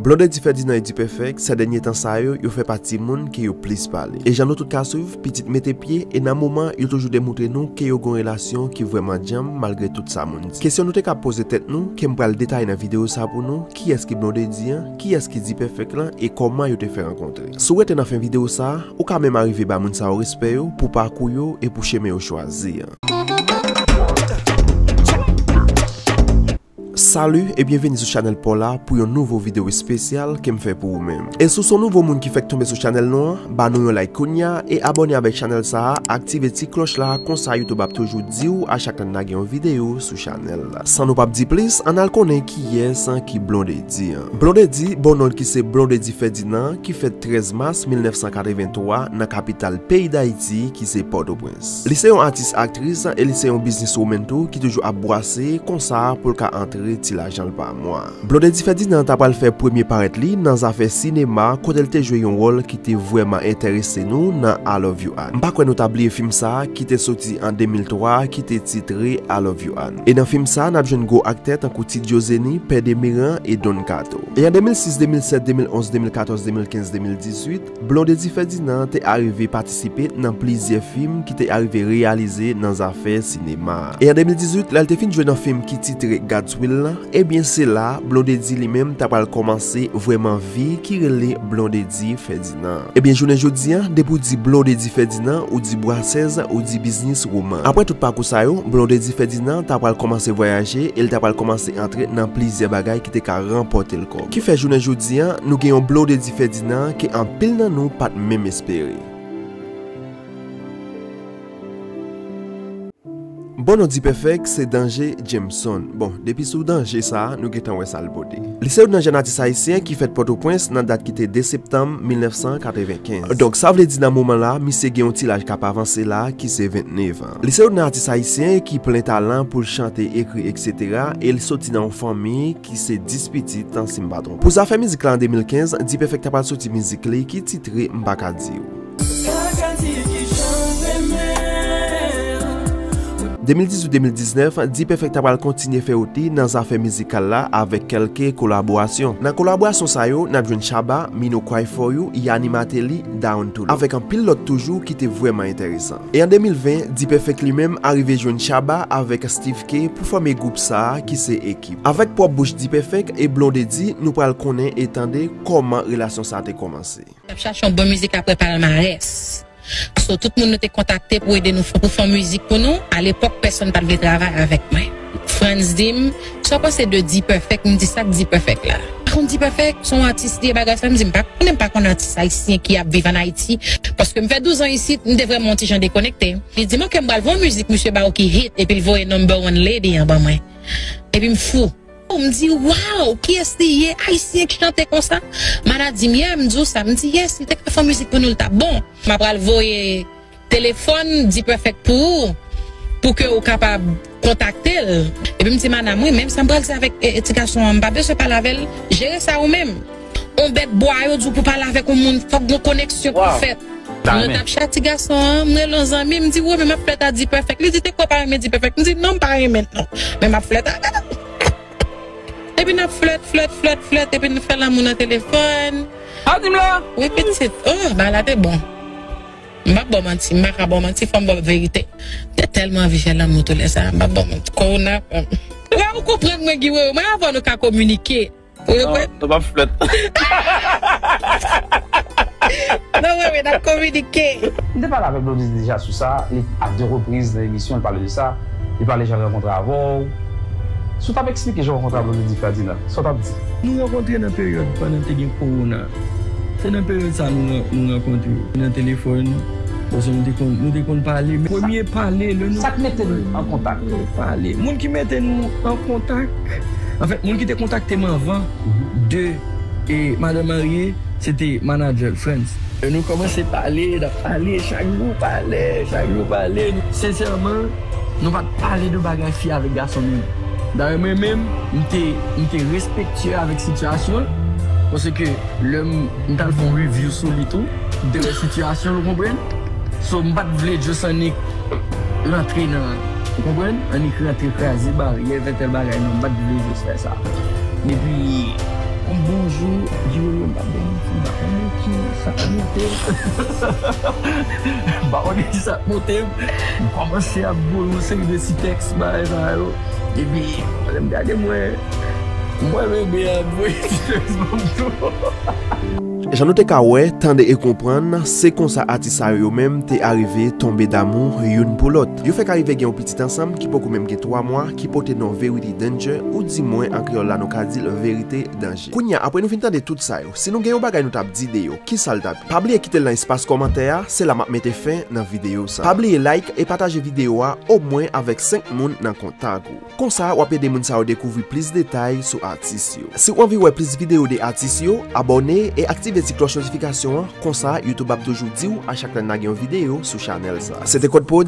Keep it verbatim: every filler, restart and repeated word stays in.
Blondedy Ferdinand e D-Perfect, sa dènye tan sa yo, yo fè pati moun ke yo plis pale. E jan nou tout ka swiv, pitit mete pye, e nan moman, yo toujou demoutre nou ke yo gon relasyon ki vrèman djanm malgre tout sa moun di. Kesyon nou te ka poze tèt nou, ke m pral detaye nan videyo sa pou nou, kiyès ki Blondedy an, kiyès ki D-Perfect lan, e kòman yo te fè rankontre. Si w rete nan fen videyo sa, ou ka menm arive ba moun sa yo respè yo pou pakou yo e pou chemen yo chwazi an. Salut e byenveni sou chanèl pa w la pou yon nouvo videyo espesyal ke m fè pou ou menm. E si w se yon nouvo moun ki fèk tonbe sou chanèl nou an, ba nou yon like kounya e abòne avèk chanèl sa a, aktive ti klòch la, konsa YouTube ap toujou di w a chak lè n lage yon videyo sou chanèl la. San nou p ap di plis, ann al konnen kiyès ki Blondedy an. Blondedy, bon non l ki se Blondedy Ferdinand, ki fèt trèz mas mil nèf san katrevenntwa nan kapital peyi Dayiti ki se Pòtoprens. Li se yon atis aktris e li se yon businesswoman tou ki toujou ap bwase konsa pou l ka antre ti lajan l pa mwa. Blondedy Ferdinand ta pral fè premye parèt li nan zafè sinema kote l te jwe yon wòl ki te vrèman enterese nou nan I Love You Ann. M pa kwè nou ta bliye fim sa a ki te soti an de mil twa ki te titre I Love You Ann. E nan fim sa a n ap jwenn gwo aktè tankou Ti Diozeni, Pè Demeran e Don Kato. E an de mil sis, de mil sèt, de mil onz, de mil katòz, de mil kenz, de mil dizuit, Blondedy Ferdinand te arive patisipe nan plizyè fim ki te arive reyalize nan zafè sinema. E an de mil dizuit, lè l te fin jwe nan fim ki titre God's Will lan, ebyen se la Blondedy li menm ta pral kòmanse vrèman vi ki rele Blondedy Ferdinand. Ebyen jounen jodi a, depi w di Blondedy Ferdinand, ou di bwasèz, ou di bizniswoman. Apre tout pakou sa yo, Blondedy Ferdinand ta pral kòmanse vwayaje e l ta pral kòmanse antre nan plizyè bagay ki te ka ranpòte l kòb. Ki fè jounen jodi a, nou gen yon Blondedy Ferdinand ke anpil nan nou pa t menm espere. Bon non D-Perfect se Danger Jameson. Bon, depi sou Danger sa a, nou gentan wè sa l pote. Li se youn nan jèn atis ayisyen ki fèt Pòtoprens nan dat ki te de septanm mil nèf san katrevenkenz. Donk, sa vle di nan moman la, misye gen yon ti laj k ap avanse la, ki se vennèf an. Li se youn nan atis ayisyen ki plen talan pou l chante, ekri, etsetera, e l soti nan yon fanmi ki se dis pitit, si m pa twonpe. Pou zafè mizik la an de mil kenz, D-Perfect ta pral soti mizik li ki titre M pa ka di w. De mil dizuit de mil diznèf, D-Perfect ta pral kontinye fè wout li nan zafè mizikal la avèk kèlke kolaborasyon. Nan kolaborasyon sa yo, n ap jwenn Shabba, Mi No Cry For You, Yanni Martelly, Down to Low, avèk anpil lòt toujou ki te vrèman enteresan. E an de mil ven, D-Perfect li menm arive jwenn Shabba avèk Steve K pou fòme gwoup sa a ki se Ekip. Avèk pwòp bouch D-Perfect e Blondedy, nou pral konnen e tande kòman relasyon sa a te kòmanse. M t ap chache yon bon mizik apre palmarès. So, tout moun nou te kontakte pou ede nou fè, pou fè yon mizik pou nou. Alepòk, pèsonn pa t vle travay avèk mwen. Frantz di m, "Sa w panse de D-Perfect?" M di, "Sa k D-Perfect la?" Konn D-Perfect, se yon atis li ye bagay sa. M di, "M pa konnen, m pa konn atis ayisyen ki ap viv ann Ayiti." Paske m fè douz an isit, m te vrèman yon ti jan dekonekte. Li di m, "Oke, m pral voye yon mizik misye ba ou ki hit," epi l voye Number One Lady an ban mwen. Epi m fou. M di, "Waw, kiyès li ye? Ayisyen k chante konsa?" Mana di m, "Yeah," m di w sa. M di, "Yes, li te ka fè yon mizik pou nou, l t ap bon." M ap pral voye telefòn D-Perfect pou ou, pou ke ou kapab kontakte l. Epi m di, "Mana, mwen menm, sa m pral di avèk, e, e, ti gason an, m pa bezwen pale avè l, jere sa ou menm." On bèt bwa, yo di w pou pale avèk yon moun, fòk gon koneksyon ki fèt. Mwen t ap chat ti gason an, m rele yon zanmi, m di, "Wo, men m ap flèt a D-Perfect." Li di, "Te kwè w pa renmen D-Perfect?" M di, "Non, m pa renmen l non. Men m ap flèt avè l." Epi n ap flèt, flèt, flèt, flèt, epi n fè lanmou nan telefòn. A di m la! Wi, pitit. Oh, bagay la te bon. M p ap ba w manti, m pa ka ba w manti, fò m ba w verite. M te tèlman anvi fè lanmou tou lè sa a, m p ap ba w manti. Kòwona pran m. Wè, ou konprann mwen, Guy Wewe, mwen avè w nou ka kominike. Ou konprann? Non, nou p ap flèt. Non, wi, wi, n ap kominike. M te pale avèk Blondedy deja sou sa, li, a de repriz nan emisyon, li pale de sa. Li pale jan l rankontre avè w. Si w t ap eksplike jan w rankontre avè Blondedy Ferdinand, sa w t ap di? Nou rankontre nan peryòd pandan te gen kowona. Se nan peryòd sa nou ran-, nou rankontre. Nan telefòn, paske nou te konn, nou te konn pale. Men premye pale, lè nou... Sa k mete nou an kontak? Pale. Moun ki mete nou an kontak, anfèt, moun ki te kontakte m anvan de, e, madanm marye, se te manadjè l, Frantz. Lè nou kòmanse pale, n ap pale, chak jou pale, chak jou pale. Sensèman, nou pa t pale de bagay fi avèk gason menm. Dayè, mwen menm, m te, m te respektye avèk sitiyasyon l, paske lè m, m t al fè yon review sou li tou, m te wè sitiyasyon l, ou konprann? So, m pa t vle just annik rantre nan, ou konprann? Annik rantre kraze baryè, fè tèl bagay, non, m pa t vle just fè sa. Epi, Bonjou, Jerome, m pa bon, m pa konnen ki sa k monte. M pa konnen ki sa k monte. M kòmanse ap voye yon seri de ti tèks bagay sa yo. Epi, lè m gade, m wè, m wè bebe a ap voye ti tèks ban m tou. Jan nou te ka wè, tande e konprann, se konsa atis sa yo, yo menm te arive tonbe damou youn pou lòt. Yo fèk arive gen yon pitit ansanm ki poko menm gen twa mwa, ki pote non Verity Danger, oudimwen an kreyòl la nou ka di l Verite Danje. Kounye a, apre nou fin tande tout sa yo, si nou gen yon bagay nou t ap di de yo, ki sa l t ap ye? Pa bliye kite l nan espas kòmantè a, se la m ap mete fen nan videyo sa. Pa bliye like e pataje videyo a omwen avèk senk moun nan kontak ou. Konsa, w ap ede moun sa yo dekouvri plis detay sou atis yo. Si w anvi wè plis videyo de atis yo, abòne e aktive ti klòch notifikasyon an, konsa YouTube ap toujou di w a chak lè n lage yon videyo sou chanèl sa. Se te Code Prod.